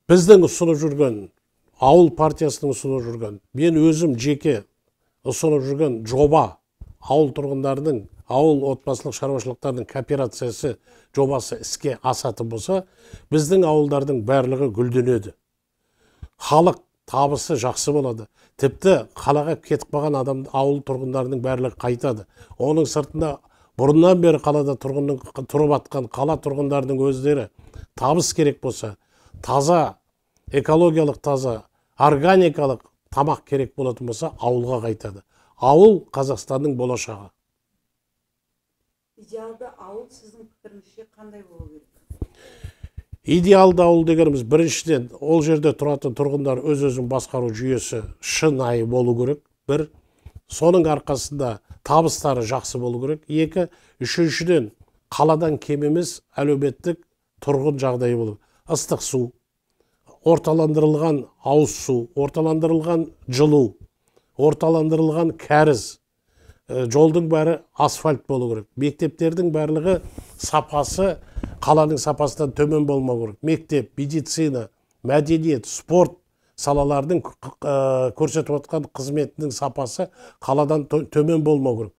Біздің ұсынып жүрген, Ауыл партиясының ұсынып жүрген, мен өзім жеке ұсынып жүрген жоба, ауыл тұрғындарының, ауыл отбасылық шаруашылықтарының кооперациясы жобасы іске асатын болса, біздің ауылдардың барлығы гүлденеді. Халық табысы жақсы болады. Тіпті қалаға кетіп қалған адам, ауыл тұрғындарының барлығы қайтады. Оның сыртында бұрыннан бері қалада тұрып атқан қала тұрғындарының өздері табыс керек болса, таза, экологиялық таза, органикалық тамақ керек болатын болса, ауылға қайтады. Ауыл Қазақстанның болашағы. Идеалды ауыл сіздің пікіріңізше қандай болу керек? Идеалды ауыл дегеніміз, біріншіден, ол жерде тұратын тұрғындар өз-өзін басқару жүйесі шынайы болу керек. Бір, соның арқасында табыстары жақсы болу керек. Екі, үшіншіден, қаладан кем емес әлеуметтік тұрғын жағдайы болу. Ыстық су, орталандырылған ауыз су, орталандырылған жылу, орталандырылған кәріз, жолдың бәрі асфальт болу керек. Мектептердің барлығы сапасы қаланың сапасынан төмен болмау керек. Мектеп, медицина, мәдениет, спорт салаларының көрсетіп отқан қызметінің сапасы қаладан төмен болмау керек.